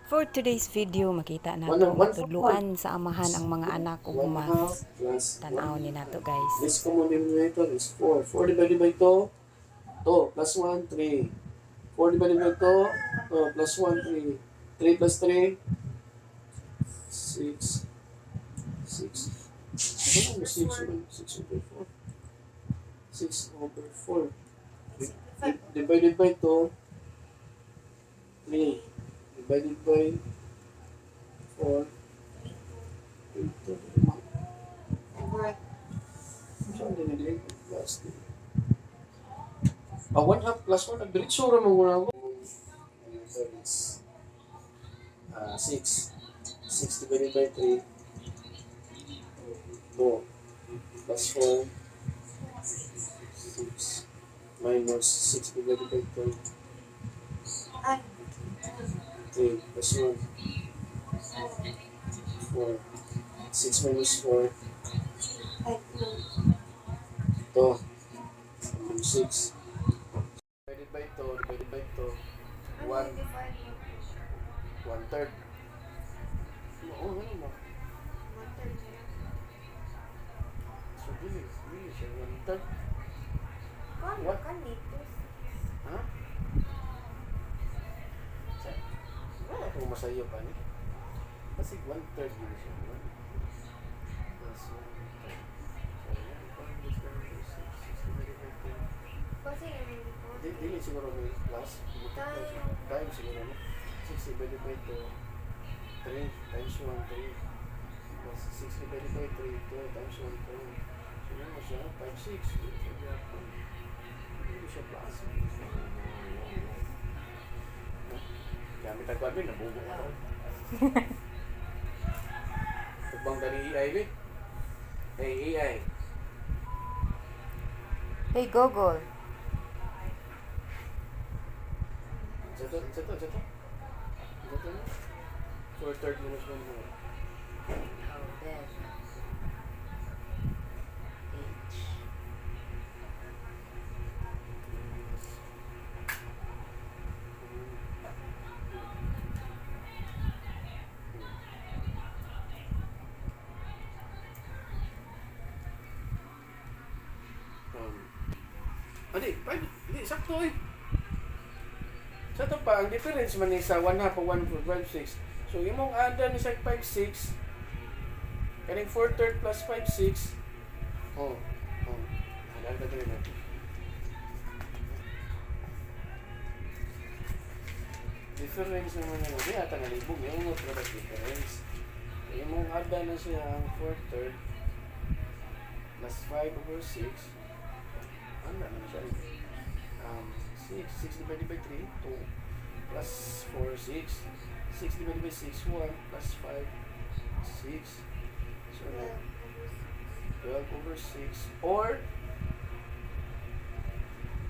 For today's video, makita One, nato one, matudluan sa amahan ang mga anak og 1 math. Half plus Tan-aw 1. ni nato, guys. This common denominator is 4. 4 divided by 2, 2 plus 1, 3. 4 divided by 2, 2 plus 1, 3. 3 plus 3, 6. 6. Ano 6 6 over 4. 6 over 4. Divided by 2, 3. Divided by 4, 8, 2. Saan din nila plus din? Ah, 1 half plus 1. Nagdiretso ra mo muna ako. Number is 6. 6 divided by 3. 2. Plus 4. 6. Minus 6 divided by 2. 3 plus 1. 4. 6 minus 4. 2. 6. Divided by 2, divided by 2. 1. 1 third. Oo, ano ba? So, dili. Dili siya. 1 third. What? Ha? Sa, wala akong masayo pa ni. Kasi 1 third yun siya. 1 plus 1 third. So, 1 point 6, 6 divided by 10. Di, dili siguro may plus. Multiply siya. Times siguro, no? 6 divided by 2. 3 times 1, 3. Plus 6 divided by 3, 2 times 1, 2. So, yun mo siya. 5, 6. Dili siya gyapon. Dili siya plus. No? Gamit ang kuwan, nabugo ko. Tubang dali AI, be. Hey, AI. Hey Google. Sa to, sa to, sa to. Sa to, no? 4 third minus 1 more. Oh, there. H. Adi, five, di, sakto eh. Sa to pa, ang difference man ni sa 1 half o 1 4, 5, 6. So, imong ada ni sa 5, 6, kaning 4 third plus 5, 6, oh, ada ka dali natin. Difference naman na, di ata nalibog, yung ungot na difference. So, imong ada na siya ang 4 third plus 5 over 6, ano naman siya? 6, 6 divided by 3, 2, plus 4, 6. 6 divided by 6, 1, plus 5, 6. So, 12 over 6, or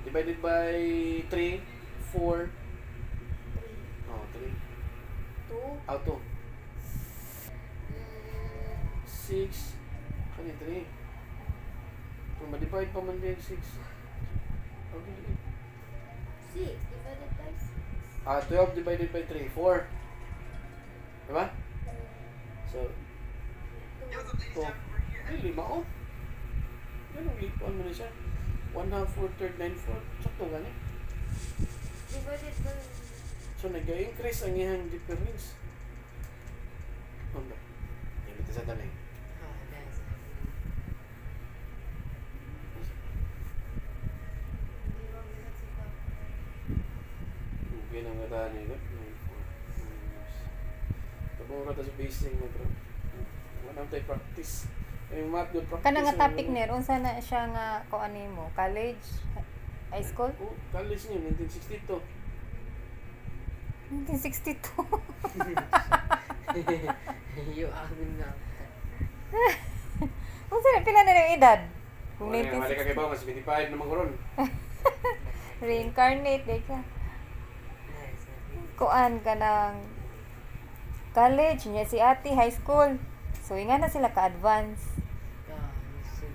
divided by 3, 4, oh, 3, ah, 2, 6, kani 3. Kung ma-divide pa man din 6. Okay. 6 divided by 6. Ah, 12 divided by 3, 4. Diba? So, 2. Ay, lima oh. Yan ang lipuan mo na siya. 1 half, 4 third, 9 4. Sakto gani. Divided by So, nag-increase ang iyang difference. Ano ba? Hindi sa tanay. Oh, that's Hindi ba bigat sa top? Okay nang kataan eh. 9 4 minus. Tabong ka ta sa basic mo, bro. Wala tayo practice. Yung math good practice. Kana nga ang topic ano. ner, unsa na siya nga kuan nimo? College? High school? Oh, college niyo, 1962. 1962. You are na. Unsa na pila na yung edad? Kung Wala wala ka 1960 kay ba, mas 25 naman ko ron. Reincarnate di ka. Nice. Kuan ka ng college niya si ate high school. So inga na sila ka-advance. Ah, so,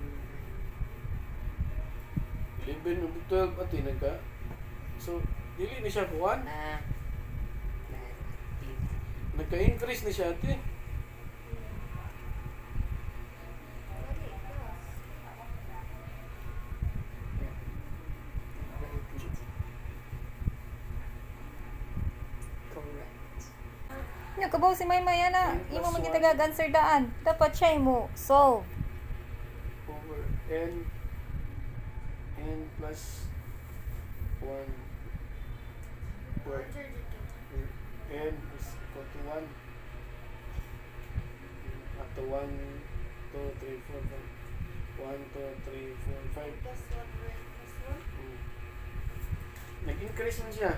11 o 12 at nagka. So, dili ni siya kuan. ah, nice. Nagka-increase na siya, ate. Dali, plus. Correct. Nya kabaw si Maymay ana, N plus imo man one. gitagag answer daan. Dapat siya mo solve. Over n n plus 1 where One third ito. n is equal to 1 up to 1 2 3 4 5 1 2 3 4 5. Plus 1 over n plus 1. Nag-increase man siya.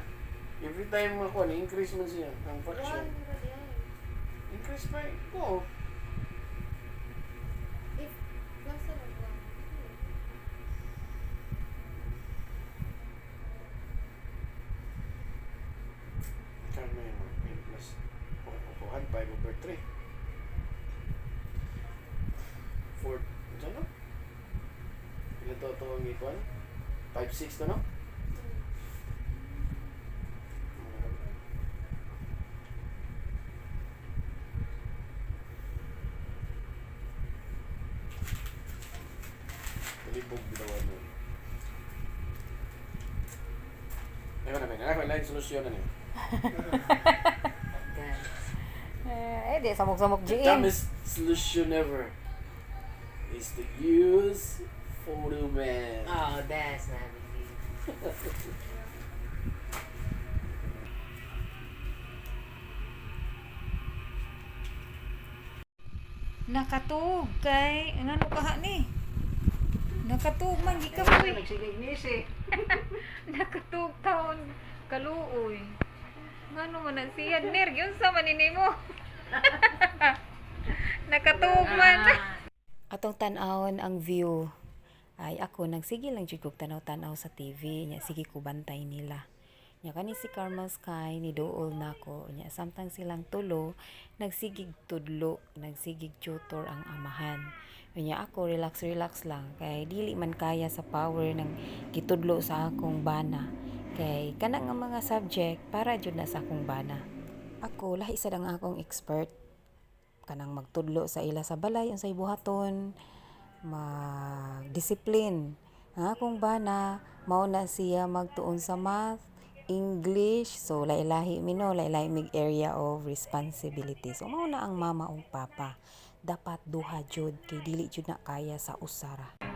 Every time ako, na-increase man siya ang 1 fraction. ba yan? Increase pa ko. If plus ano 1. Kano yun? N plus 1, 5 over 3. 4, ano no? Ilan to ito ang ikuan? 5, 6 na no? Palibog bitawan mo. Ayun na, may line solusyon na niyo. Guys. Eh, di samok-samok The GM. dumbest solution ever is to use photo man. Oh, that's not easy. Nakatug kay ngano kaha ni? Nakatug man gikapoy. Nakatug taon kaluoy. Ngano man na siya ner giunsa man ni nimo? Nakatug man. Atong tan-awon ang view. Ay ako nagsige lang jud kog tanaw-tanaw sa TV nya sige ko bantay nila. Nya kani si Carmel Sky ni duol nako nya samtang silang tulo nagsigig tudlo, nagsigig tutor ang amahan. Nya ako relax relax lang kay dili man kaya sa power ng gitudlo sa akong bana. Kay kana nga mga subject para jud na sa akong bana. Ako lahi sad ang akong expert kanang magtudlo sa ila sa balay unsay buhaton, mag-discipline. Ang akong bana mao na siya magtuon sa math, English, so lahi-lahi mi no, lahi-lahi mig area of responsibility. So mao na ang mama ug papa. Dapat duha jud kay dili jud na kaya sa usara.